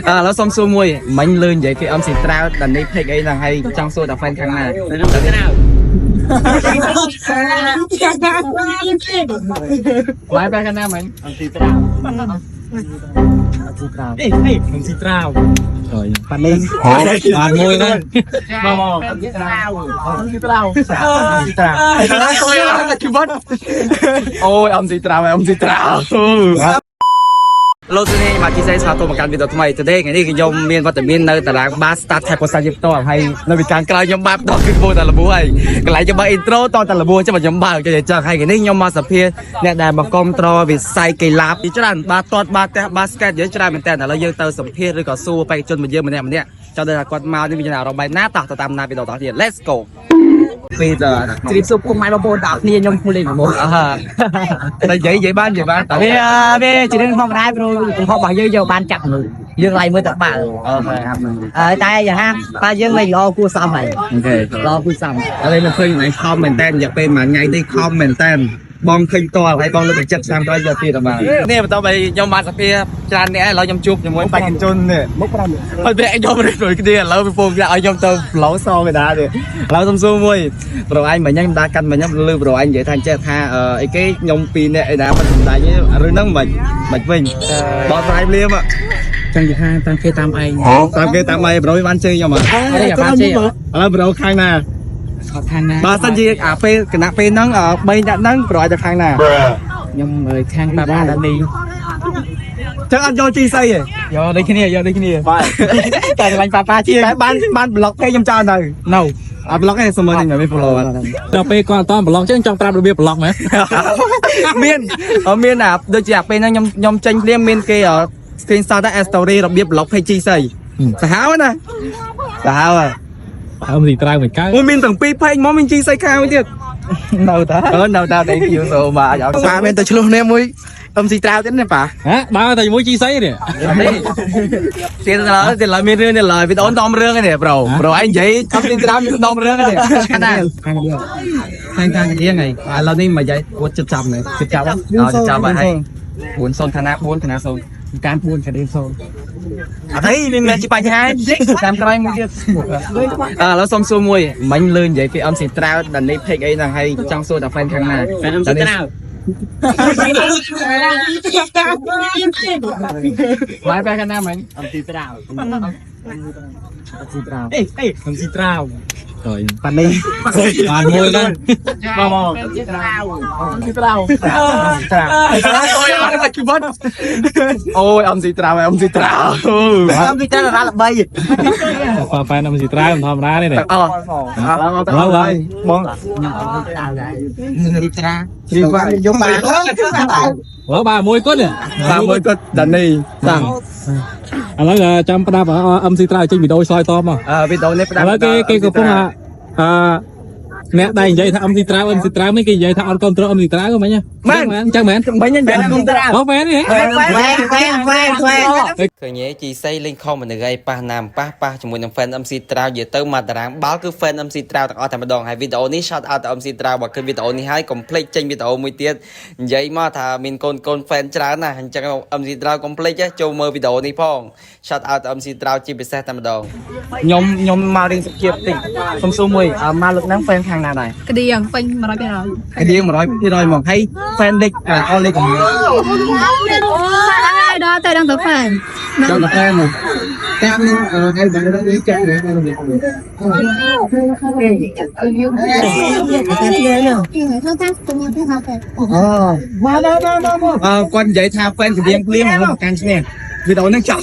អើឥឡូវសុំសួរមួយមិញលឿននិយាយគេ MC ត្រាវដល់នេះ pick អីហ្នឹងហើយចង់សួរតែ fan ខាងណា ត្រាវ បាយបែរខាងណាមិញ MC ត្រាវ MC ត្រាវ អេអេ MC ត្រាវ ប៉ានេះ បានមួយហ្នឹង មកមកត្រាវ MC ត្រាវ MC ត្រាវជីវិតអូយ MC ត្រាវ MC ត្រាវលោកស្រីមកជីសៃស្វាគមន៍មកកាន់វីដេអូថ្មី Today ថ្ងៃនេះខ្ញុំមានវត្តមាននៅតារាងបា Start Type សាជាផ្ទាល់ហើយនៅពីខាងក្រៅខ្ញុំបាបដល់គឺពោតែលបួហើយកន្លែងខ្ញុំបើ intro តតែលបួចាំខ្ញុំបើចេះចឹងហើយថ្ងៃនេះខ្ញុំមកសភាអ្នកដែលមកគ្រប់គ្រងវិស័យកីឡាពីច្រើនបាទទាត់បាទះបាស្កេតយើងច្រើនមែនតើឥឡូវយើងទៅសម្ភាសឬក៏សួរបេក្ខជនរបស់យើងម្នាក់ម្នាក់ចង់ដឹងថាគាត់មកនេះមានអារម្មណ៍បែបណាតោះទៅតាមណាវីដេអូតទៀត Let's go ពីត ជ្រាបសួរពុកម៉ែបងប្អូនទាំងអស់គ្នាខ្ញុំឈ្មោះលេងមក អើតែនិយាយនិយាយបាននិយាយបានតើ វាវាជារឿងធម្មតាព្រោះកំហុសរបស់យើងយកបានចាប់មនុស្សយើងឡៃមើលតែបាល់ អូខេ អើតែយ៉ាងហាបើយើងលេងល្អគួរសមហើយ អូខេ ល្អគួរសម ឥឡូវមកឃើញឯងខំមែនតើរយៈពេលមួយថ្ងៃនេះខំមែនតើបងឃើញតហើយបងលើកទឹកចិត្តឆ្នាំក្រោយយកទៀតបាទនេះបន្ទាប់ពីខ្ញុំបានសភាច្រើនអ្នកឥឡូវខ្ញុំជួបជាមួយបេក្ខជននេះមក5ហើយពេលខ្ញុំរៀបដូចគ្នាឥឡូវពីពងគេឲ្យខ្ញុំទៅប្លង់សកដានេះឥឡូវសុំសួរមួយប្រូឯងមិញខ្ញុំដើរកាន់មិញខ្ញុំលឺប្រូឯងនិយាយថាចេះថាអីគេខ្ញុំពីរអ្នកអីណាមិនសំដាញ់រឿងហ្នឹងមិនមិនវិញបោះស្រាយភ្លាម ចង់និយាយថាតាមគេតាមឯង តាមគេតាមអីប្រូបានជើងខ្ញុំអត់ អីបានជេ ឥឡូវប្រូខាងណា អត់ខាងណា បើសិនជាអាពេលគណៈពេលហ្នឹង3អ្នកហ្នឹងប្រយទៅខាងណា ខ្ញុំខាងប៉ាប៉ាដានី ចឹងអត់យកជីស្អីទេ យកដូចគ្នាយកដូចគ្នា បាទ តែឆ្លាញ់ប៉ាប៉ាជាង តែបានបានប្លុកពេកខ្ញុំចោលទៅ នៅ អត់ប្លុកទេសុំមើលនេះមិន follow អត់ ដល់ពេលគាត់អត់តប្លុកចឹងចង់ប្រាប់របៀបប្លុកមែន មានមានអាដូចជាអាពេលហ្នឹងខ្ញុំខ្ញុំចេញភ្លាមមានគេ screenshot តែ story របៀបប្លុក page ជីស្អីសាហាវណាសាហាវ អើមស៊ីត្រាវមិនកើត អូមានទាំងពីរ page មកមានជីស្អីខាងមួយទៀត នៅតា អឺនៅតា thank you so much ប៉ាមានតែឆ្លោះគ្នាមួយ MC ត្រាវទៀតណាប៉ា ហ៎ដើរតែជាមួយជីសីនេះ ទៀតឡើយទៀតឡើយមានរឿងទៀតឡើយវីដេអូដំរឿងនេះប្រូប្រូឯងនិយាយអត់ទីត្រាំមានដំរឿងនេះខាងណា ខាងនេះ ខាងខាងគ្នាហ្នឹងឥឡូវនេះមកយាយគាត់ចិត្តចាប់នេះ ចិត្តចាប់ អត់ចិត្តចាប់ហើយ4 0ឋានៈ4ឋានៈ0 ការ4កាឌីសូន អត់ទេមានមានជាបញ្ហាតាមក្រោយមួយទៀតអើឥឡូវសុំសួរមួយមិញលឿននិយាយពី MC ត្រាវដល់នេះ pick អីហ្នឹងហើយចង់សួរតែ fan ខាងណា fan MC ត្រាវ បាយបែរខាងណាមិញ MC ត្រាវ MC ត្រាវ អេអេ មស៊ីត្រាវ ប៉ានេះ បានមួយហ្នឹង មកមក MC ត្រាវ MC ត្រាវត្រាវអូយអត់ជីវិតអូយ MC ត្រាវ MC ត្រាវ MC ត្រាវរ៉ាល្បី ប៉ាប៉ែនមស៊ីត្រាវមិនធម្មតាទេនេះ អត់ ឡើយឡើយ បង ខ្ញុំអត់ត្រាវដែរត្រា ជ្រាបបាន យកប៉ា ឡើយបាទមួយគាត់នេះ តាមមួយគាត់ដានីតាំង ឥឡូវចាំផ្ដាប់ MC ត្រាវចេញវីដេអូឆ្លើយតបមក អឺវីដេអូនេះផ្ដា ឥឡូវគេគេកំពុងអាអឺអ្នកដែលនិយាយថា MC ត្រាវ MC ត្រាវនេះគេនិយាយថាអត់គ្រប់គ្រង MC ត្រាវហ្នឹងមែនអញ្ចឹងមែន មិញនិយាយគុំត្រា អូមែនទេ វ៉ែវ៉ែវ៉ែវ៉ែ ឃើញទេជីសីលេងខំមនុស្សឯងប៉ះណាមប៉ះប៉ះជាមួយនឹង fan MC ត្រាវនិយាយទៅមកតារាងបាល់គឺ fan MC ត្រាវទាំងអស់តែម្ដងហើយវីដេអូនេះ shout out ទៅ MC ត្រាវបើឃើញវីដេអូនេះហើយកុំភ្លេចចេញវីដេអូមួយទៀតនិយាយមកថាមានកូនកូន fan ច្រើនណាស់អញ្ចឹង MC ត្រាវកុំភ្លេចចូលមើលវីដេអូនេះផង shout out ទៅ MC ត្រាវជាពិសេសតែម្ដង ខ្ញុំខ្ញុំមករៀងសុភាពតិចសុំសួរមួយមកលើកហ្នឹង fan ខាងណាដែរ ក្តៀងពេញ100% កដៀង100%ហ្មងហើយ fan លេខអលេខកំ ហើយដល់ទៅដល់ទៅ fan ដល់តែ fan មកតាមនឹងអីបាននេះចាក់នេះអឺគាត់និយាយថា fan កដៀងភ្លាមមកកាន់ឈ្នះវីដេអូហ្នឹងចប់